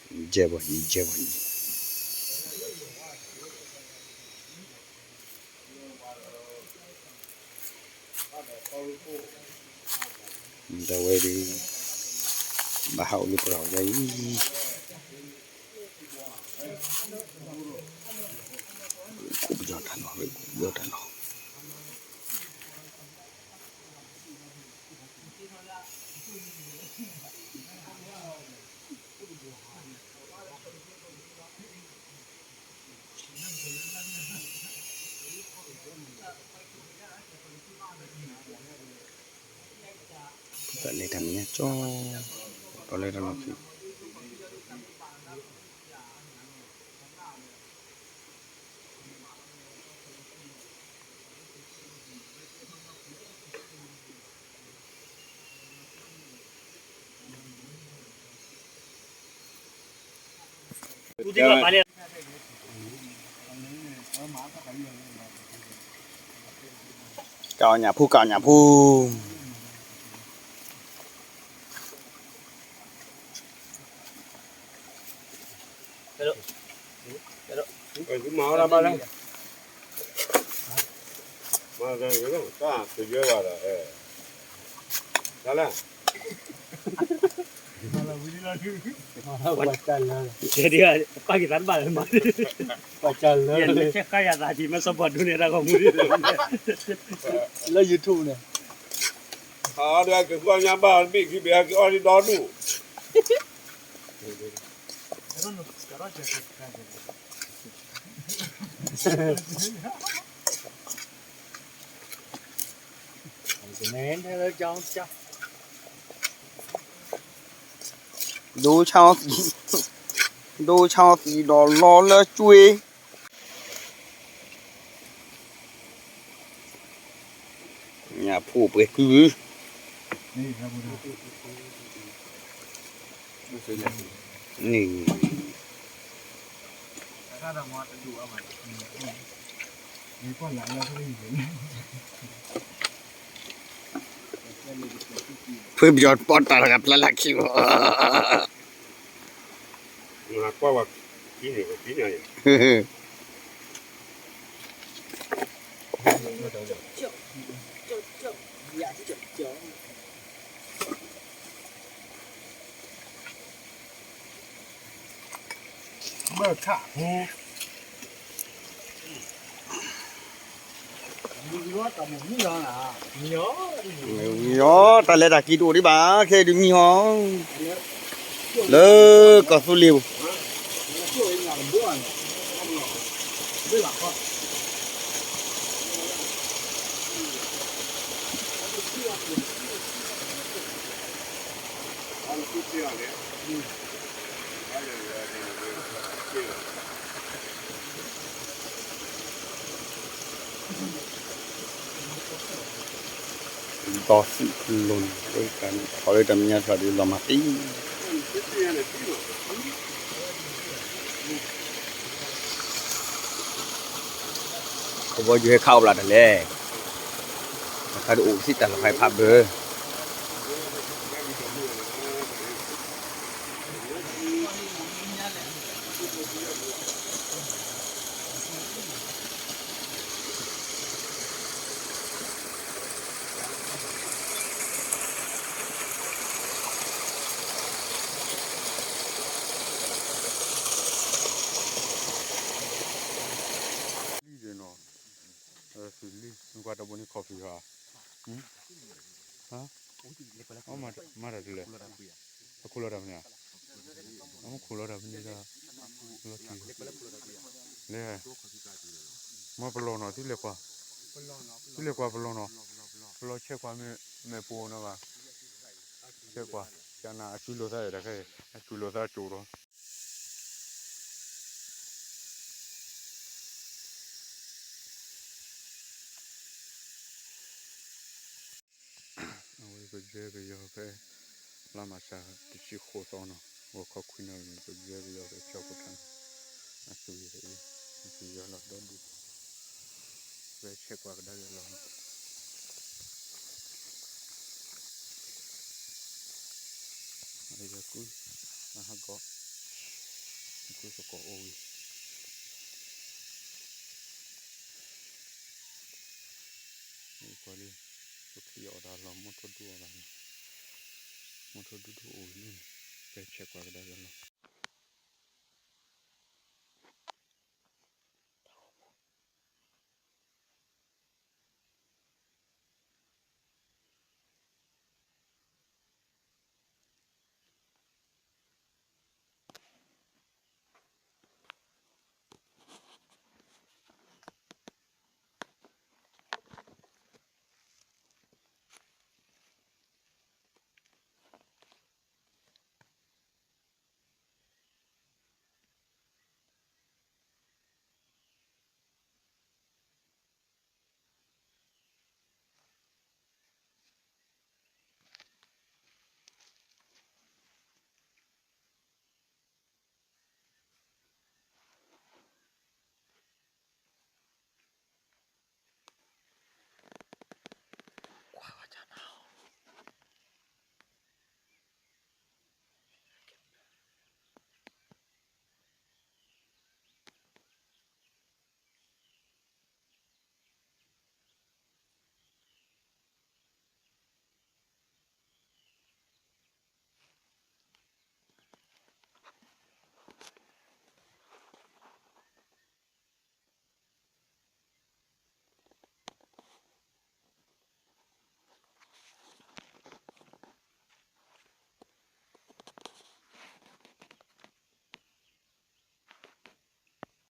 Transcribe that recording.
ယဲၢ်ဘီယံၤ ယဲၢ်ဘီယံၤ ဒီးဝဲဒၣ် ဘၣ်ဟးအိၣ်လၢပရၢ်ဝဲဒၣ်အံၤ ကိးပယီၤတၢ်နီၤ ကိးပယီၤတၢ်နီၤ တၢ်လဲၤတၢ်မဲာ်ညါကၠီ ဒီးလဲၤတၢ်လီၢ်ခံ ကညၣ်ဖူ ကညၣ်ဖူ မၤအီၣ်တၢ်ဘၣ်လဲၣ် မၤတၢ်တယဲၢ်ဘၣ်ဒီး တၢ်လဲၣ် ပၢ်ကၢ်လၢ ပၢ်ကၢ်လၢ ဆဲးကါယၤသးထံးမ့ၢ်စီၤပီဒိၣ်န့ၣ်တၢ်ဂီၤမူ လၢ YouTube န့ၣ် အဒၣ်ကကွၢ်ညါဘၣ်ဘ့ၣ်ခံဘ့ၣ်ဟဲက့ၤအီၣ်ဒံးဒီဒူၣ် ဒိဆါအီၣ်သံး ဒိဆါအီၣ်သံးဒီးလီလၢကွ့ ညၣ်ဖူပှဲၤကု န့ၣ် ဖုပယီၤပီးတၢ်လၢကပျၢ်လၢခံဘီ ကွၢ်ဝဲ ဘၣ်ခးဖိ မံၤအီၤ တၢ်လဲၤတၢ်က့ၤတအိၣ်ဒံးဘၣ် ခဲအံၤဒုးမံၤဟီ လၢကီၢ်သူလ့ၤပူၤ ဒီးစံးလိၤန့ၣ် လၢတၢ်န့ၣ် ထီၣ်လၢတၢ်မဲာ်ညါတဖၣ်ဒီးလီၤမၢ်သံ ခီဘီယူၤဟဲခးအိၣ်ဘျးတၢ်လဲၣ်, အခါဒုးအိၣ်စံးတၢ်လီၤဖးဖးဘၢ လံဒီးနီၤ, သုလံ နကွၢ်တဘိန့ၣ် coffee ဟါ, မၤတၢ်တလဲၣ်, အခိၣ်လီၤတၢ်ဖဲန့ၣ်, အမ့ၢ်ခိၣ်လီၤတၢ်ဖဲန့ၣ်ဒီး, လီၤတံၢ်, လဲၤ, မ့ၢ်ပလီၢ်နီၤ သုလဲၤကွၢ်, သုလဲၤကွၢ်ပလီၢ်နီၤ, ပလီၢ်ဆဲးကွၢ်မ့ၢ် မ့ၢ်ပအိၣ်နီၤဘၣ်, ဆဲးကွၢ်, ကနၣ်အစုလိာ်သးတခါအံၤ အစုလိာ်သးကၠိၣ်ဒီး အဝဲကယွဲကယီၤဖဲ လါမၢ်ၡး တဆံဃိးသီနီၤ, ဂီၤခီခွံနၣ်ရံၣ်န့ၣ် ကယွဲကယီၤဖဲကၠီခိၣ်ထးန့ၣ်, အသူၣ်ယဲၢ်အံၤ, ကယွဲလီၤဒီဒူၣ်, ဖဲဆဲးကွၢ်ကဒါက့ၤလီၤနီၤ, အယကူ, အဟးကီး, ပှၤသူသကိးအိၣ်ဝံၤ, ကွၢ်လံ, ပချံၣ်အီၣ်တၢ်လီၤ မိၢ်ထိၣ်ဒူအီၣ်တၢ်လီၤ, မိၢ်ထိၣ်ဒူဒူအိၣ်ဝံၤလံ, ပဆဲးကွၢ်ကဒါက့ၤလီၤ.